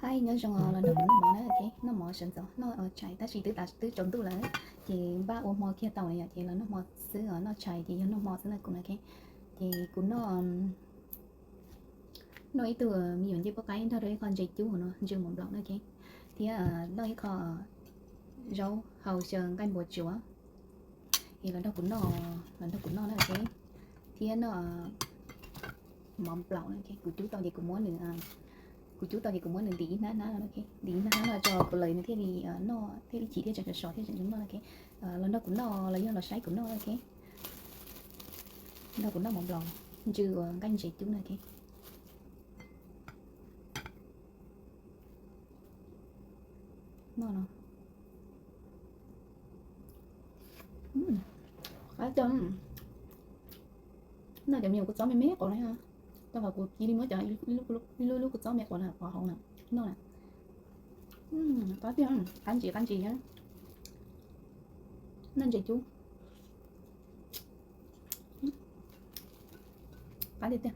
Hais nyob zoo los nrog kuv noj mov na, ok, noj mov sawv ntxov noj tshais tab sis twb tas twb tsaus ntuj lawm, ces npaj ua hmo kiag tau na yom, ces los noj hmo xwb os, noj tshais ces yog noj hmo xwb na kuv na, ok. Ces kuv noj, noj ib tug me nyuam ncej puab qaib nrog rau ib qho ntses cub no, ntsw mov nplaum na, ok, thiab noj ib qho zaub hau xyaw nqaij npua tsuav. Es los nrog kuv noj, los nrog kuv noj na, ok, thiab noj mov nplaum na, ok, kuv cub tau ces kuv muab nws, kuv cub tau ces kuv muab nws ntim ib hnab hnab no, ok, ntim ib hnab hnab no tso kuv lawv nws thiaj li noj thiaj li chim thiaj tseem sov sov thiaj tseem zoo noj, ok. Los nrog kuv noj los yog los saib kuv noj, ok. Nrog kuv noj mov nplaum ntsw uas nqaij ntses cub na, ok. Noj no. Qab tiag. Noj cov me nyuam kua txob me me quav na, rau qhov kuv cia li muab cov ib lub ib lub kua txob me quav na pov hauv na noj na. Qab tiag, qab ntsis qab ntsis thiab. Noj ntses cub. Qab tiag tiag.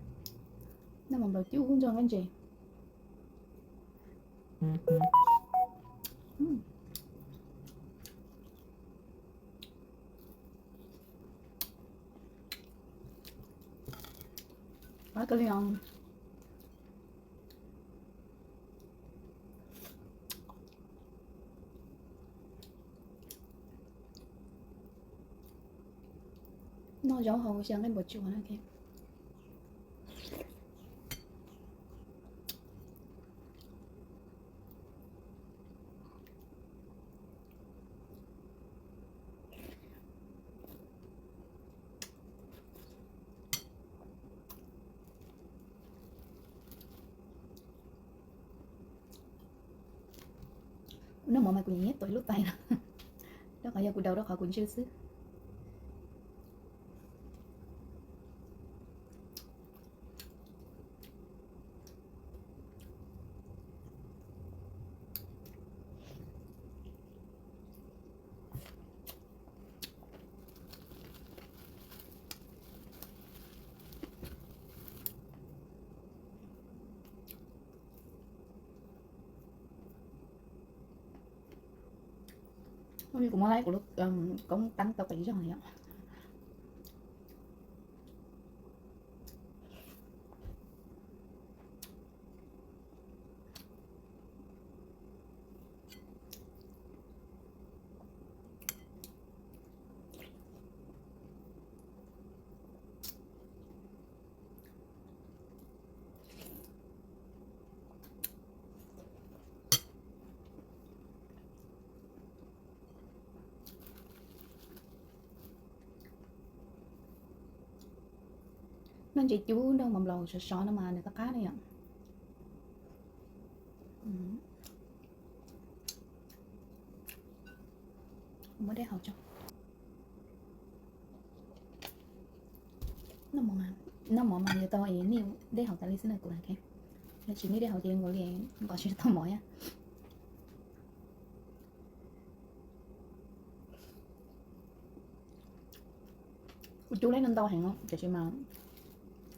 Noj mov nplaum cub nrog nqaij ntses. Qab kawg li os. Noj zaub hau xyaw nqaij npua tsuav na, ok. Kuv noj mov mas kuv nyiam nyiam tuav ib lub tais no, rau qhov yog kuv daus rau qhov kuv ntsw xwb. Kuv muab laib kuv lub koob teeb tau pem zog yom. Noj ntses cub nrog mov nplaum sov sov no mas nws qab qab na yom. Muab dej haus tso. Noj mov mas yuav tau nej dej haus tas li xwb na kuv, yog tsis nej dej haus ces nkaus li nqos tsis tau mov thiab. Kuv cub laib no ntau heev tiam sis mas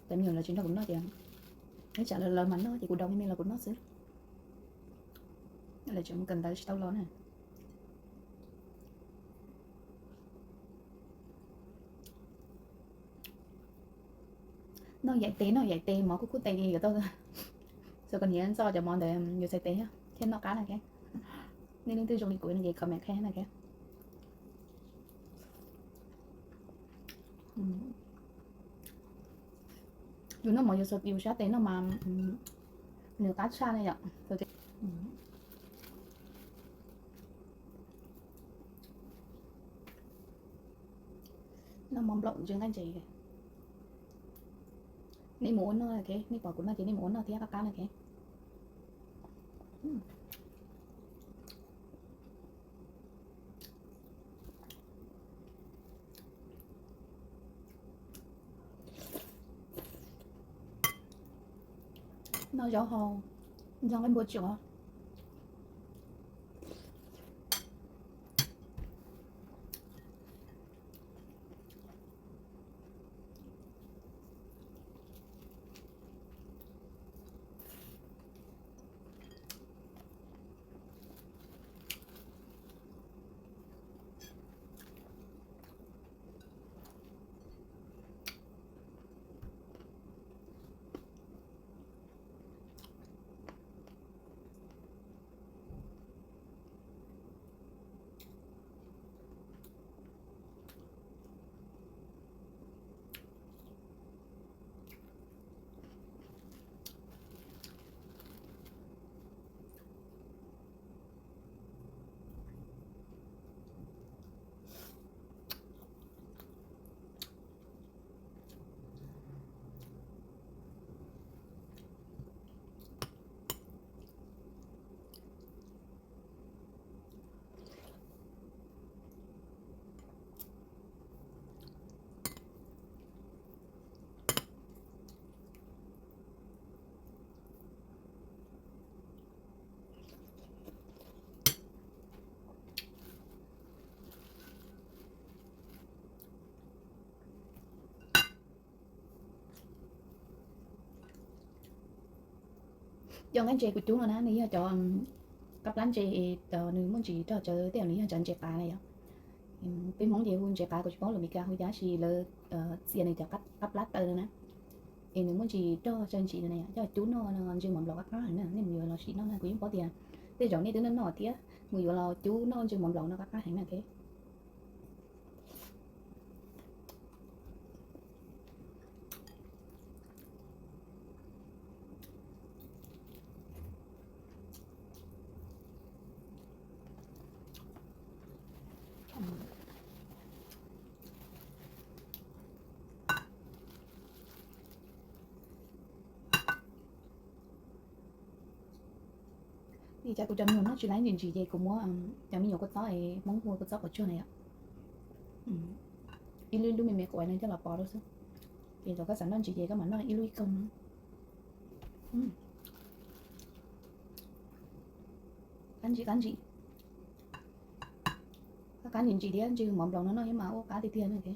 cov me nyuam lawv tsis nrog kuv noj ces ib tsam lawv mas noj ces kuv daus me me los kuv noj xwb. Lawv tseem mus kawm ntawv tsis tau los na. Noj yaim tes, noj yaim tes mov kuj kub tes yuav tau. Xav kom niam ntxo cov mov ntawd yuav txhais tes thiab noj qab na. Nej leej twg zoo li kuv no ces comment qhia na. Yus noj mov yus sab tes noj mas nws qab tshaj na yom. Noj mov nplaum ntsw nqaij ntses. Nej mus ua noj, nej pom kuv noj ces nej mus ua noj thiab qab qab na. Noj zaub hau nrog nqaij npua tsuav. Cov nqaij ntses kuv cub no na nws yog cov qab plab ntses, nws muaj ntsis rog tsawv tej zaum nws yog cov ntses qav na yom. Peb Hmoob ces hu ntses qav, kuv tsis paub lus Meskas hu cas, tab sis lawv txia nws cov qab plab taw no na. Es nws muaj ntsis rog tsawv ntsis no na, coj cub noj no ntsw mov nplaum qab qab heev na, nej mus yuav los sim noj na, kuv yeej paub tias tej zaum nej twb noj noj thiab, mus yuav los cub noj ntsw mov nplaum no qab qab heev na. Li cas kuv cov me nyuam noj tsis laib ntsim ntsim ces kuv muab cov me nyuam kua txob, Hmoob hu kua txob quav tsuag na yom. Ib lub ib lub me me quav no coj los pov rau xwb. Ces thaum koj xav noj ntsim ces koj mam noj ib lub ib koog. Qab ntsim qab ntsim. Qab ntsim ntsim thiab ntsw mov nplaum no noj thiab mas ua qab tiag tiag na.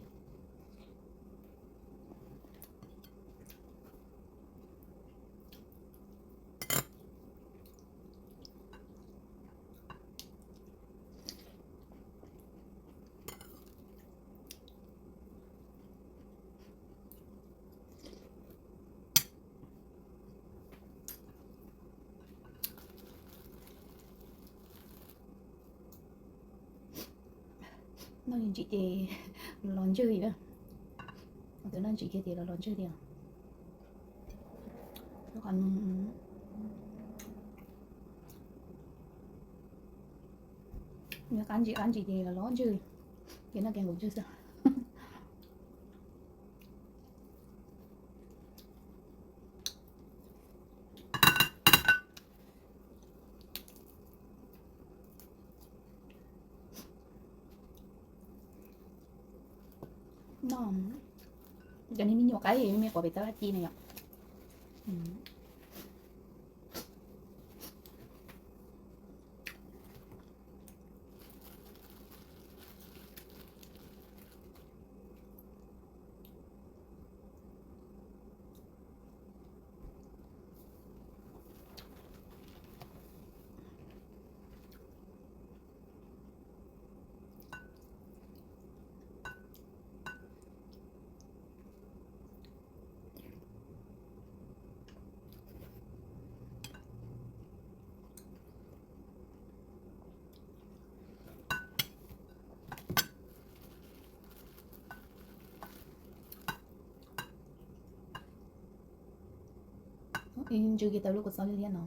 Noj ntsim ces los ntswg li na. Tus noj ntsim kiag ces los los ntswg li os. Qab ntsim qab ntsim ces los los ntswg, ces noj kiag nkaus ntswg xwb. Noj cov niag me nyuam qaib me quav pem tab laj ci na yom. Ntsw kiag tau lub kua txob liab liab no.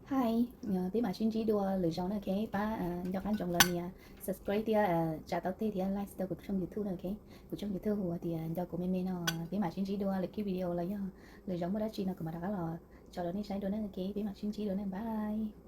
Hi, peb mam sib ntsib dua lwm zaus na, ok? Pab nco qab ntsoov los nias subscribe thiab tsa tau tej thiab like rau kuv tshooj YouTube na, ok? Kuv tshooj YouTube hu ua tias Nco Kuv Me Me no, peb mam sib ntsib dua lwm khib video los yog lwm zaus muaj dab tsi no kuv mam rov qab los tso rau nej saib dua na, ok? Peb mam sib ntsib dua na, bye.